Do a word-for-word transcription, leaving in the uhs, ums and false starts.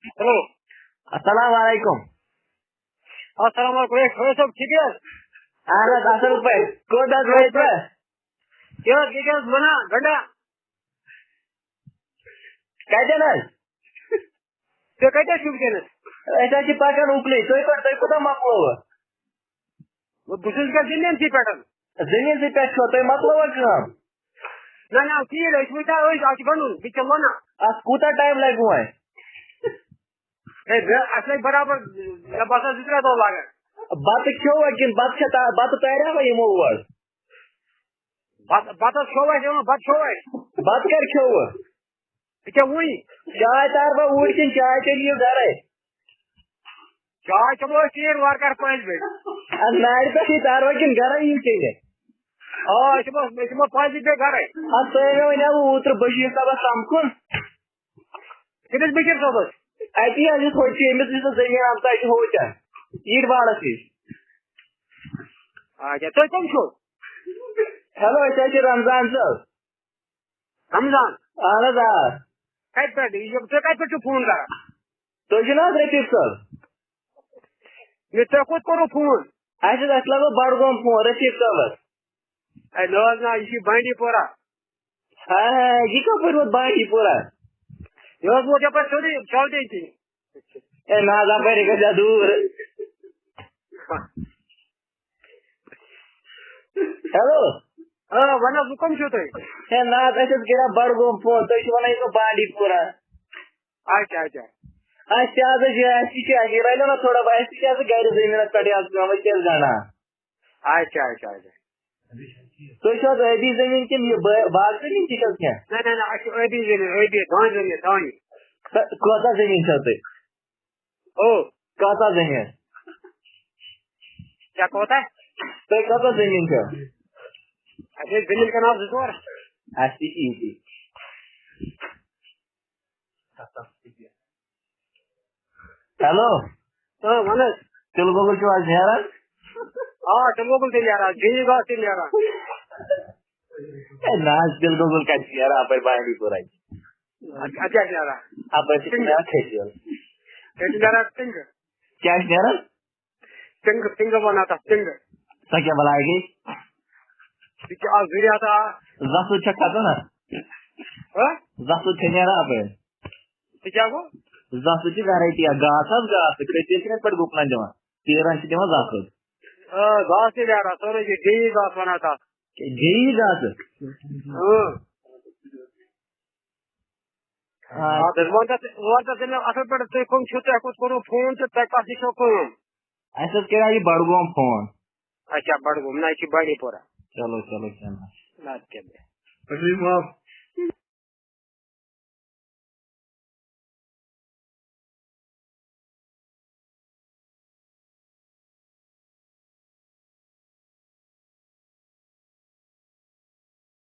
Hello. السلام علیکم۔ السلام علیکم۔ ہے، خۄدا صٲب، ٹھیٖک حظ؟ اہن حظ، اصل پٲٹھۍ۔ کوٚت حظ وٲتۍ وٕ؟ کیٛاہ حظ، ییٚتہِ حظ وَنان، گنڈا۔ کَتٮ۪ن حظ؟ تُہۍ کَتہِ حظ چھِو وٕنکیٚنَس؟ أسۍ حظ چھِ پَکان اُکنُے۔ تُہۍ کوٚت، تُہۍ کوٗتاہ مۄکلووٕ؟ بہٕ چھُس وٕنکیٚس زٔمیٖنسٕے پٮ۪ٹھ۔ زٔمیٖنسٕے پٮ۪ٹھ چھُوا؟ تُہۍ مۄکلٲوا کٲم؟ نہ، نہ، ژیٖرۍ، أسۍ وٕچھو، أسۍ، اَتھ چھِ بَنُن، بیٚیہِ چھِ لونان۔ اَتھ کوٗتاہ ٹایم لَگہِ وۄنۍ؟ ہے، مےٚ، اَسہِ لَگہِ برابر، مےٚ باسان، زٕ ترٛےٚ دۄہ لَگَن۔ بَتہٕ کھیوٚوا کِنہٕ بَتہٕ چھےٚ تا-، بَتہٕ تاریٛاوا یِمو اور؟ بَتہٕ، بَتہٕ حظ کھیوٚو اَسہِ، اۭں، بَتہٕ کھیوٚو اَسہِ۔ بَتہٕ کَر کھیوٚوٕ؟ یہِ کیٛاہ وُنہِ؟ چاے تاروا اوٗرۍ کِنہٕ چاے چیٚیِو گَرَے؟ چاے چٮ۪مو أسۍ ژیٖرۍ وارٕ کارٕ پانٛژِ بَجہِ۔ اَدٕ نارِ پٮ۪ٹھٕے تاروا کِنہٕ گَرَے یِیِو چیٚنہِ؟ آ، أسۍ یِمو، أسۍ یِمو پانٛژِ بَجہِ گَرَے۔ اَدٕ تۄہہِ مےٚ وَنیٛاوٕ اوترٕ بشیٖر صٲبَس سَمکھُن۔ کٔمِس بشیٖر صٲبَس؟ اَتی حظ یُس ہُتہِ چھُ، ییٚمِس یُس زٔمیٖن ہمسایہِ چھُ ہُتہِ، عیٖد باڑَس نِش۔ اچھا، تُہۍ کٕم چھِو؟ ہیلو، أسۍ حظ چھِ رمضان صٲب۔ رمضان؟ اہن حظ، آ۔ کَتہِ پٮ۪ٹھ؟ یہِ، تُہۍ کَتہِ پٮ۪ٹھ چھِو فون کران؟ تُہۍ چھِو نہ حظ رفیٖق صٲب؟ مےٚ، تۄہہِ کوٚت کوٚروٕ فون؟ اَسہِ حظ، اَسہِ لگوو بڈگوم فون رفیٖق صٲبَس۔ اے، نہ حظ نہ، یہِ چھُ بانڈی پورہ۔ ہاے ہاے، یہِ کَپٲرۍ ووت بانڈی پورہ؟ یہِ حظ ووت یَپٲرۍ سیوٚدُے چولٹی کِنۍ۔ ہے نہ حظ، اَپٲرۍ گژھِ ہا دوٗر۔ ہیلو۔ آ، وَن حظ، وۄنۍ کٕم چھِو تُہۍ؟ ہے نہ حظ، اَسہِ حظ کَریو بڈگوم فون، تُہۍ چھِو وَنان یہِ گوٚو بانڈی پورہ۔ اچھا، اچھا۔ اَسہِ تہِ حظ چھِ، اَسہِ تہِ چھِ، اَسہِ رَلیو نہ تھوڑا بہت، اَسہِ تہِ چھِ حظ گَرِ زٔمیٖنَس پٮ۪ٹھٕے حظ کٲم، أسۍ کیٛاہ حظ زانان؟ اچھا، اچھا، اچھا۔ تُہۍ چھِو حظ ٲبی زٔمیٖن کِنہٕ یہِ با-، باغ زٔمیٖن تہِ چھِ حظ کینٛہہ؟ نہ، نہ، نہ، اَسہِ چھِ ٲبی زٔمیٖن، ٲبی، دانہِ زٔمیٖن، دانہِ۔ سہ-، کۭژاہ زٔمیٖن چھَو تۄہہِ؟ او۔ کۭژاہ زٔمیٖن؟ کیٛاہ کوتاہ؟ تۄہہِ کۭژاہ زٔمیٖن چھَو؟ اَسہِ ٲسۍ زٔمیٖن کَنال زٕ ژور۔ اَسہِ تہِ چھِ یِتی۔ ہیلو۔ آ، وَن حظ۔ تِلہٕ گۄگُل چھُو حظ نیران؟ آ، تِلہٕ گۄگُل تہِ نیران، جیٖنی گاسہٕ تہِ نیران۔ ہے نہ حظ، تِلہٕ گۄگُل کَتہِ چھُ نیران اَپٲرۍ بانڈی پورہ؟ اَتہِ، اَتہِ کیٛاہ چھُ نیران؟ اَپٲرۍ چھِ نیران کھٔسیٖل۔ تَتہِ چھِ نیران ٹِنٛگہٕ۔ کیٛاہ چھُ نیران؟ ٹِنٛگہٕ، ٹِنٛگہٕ وَنان تَتھ، ٹِنٛگہٕ۔ سۄ کیٛاہ بَلاے گٔے؟ یہِ چھِ اَکھ ذٔریعہ تہٕ اَکھ۔ زَسُن چھےٚ کھَسان نا؟ ہہ؟ زَسُن چھےٚ نیران اَپٲرۍ۔ تہِ کیٛاہ گوٚو؟ زَسُن چھِ variety اَکھ، گاسہٕ حظ گاسہٕ، کھٔسیٖل چھِنہٕ یِتھ پٲٹھۍ گُپنَن دِوان، تیٖرَن چھِ دِوان زَسُن۔ آ، گاسہٕ تہِ نیران، سورُے چھِ جے ای گاسہٕ وَنان تَتھ۔ جے ای گاسہٕ؟ اۭں۔ آ۔ آ، تہٕ وۄنۍ دَپ، وۄنۍ دَپ ژٕ مےٚ اَصٕل پٲٹھۍ، تُہۍ کٕم چھِو، تۄہہِ کوٚت کوٚروٕ فون تہٕ تۄہہِ کَس نِش چھو کٲم؟ اَسہِ حظ کَریٛاو یہِ بڈگوم فون۔ اچھا، بڈگوم، نہ، یہِ چھِ بانڈی پورہ۔ چلو، چلو، کینٛہہ نہ۔ نہ، اَدٕ کیٛاہ بیٚہہ۔ تُہۍ چھِو یِم، آ،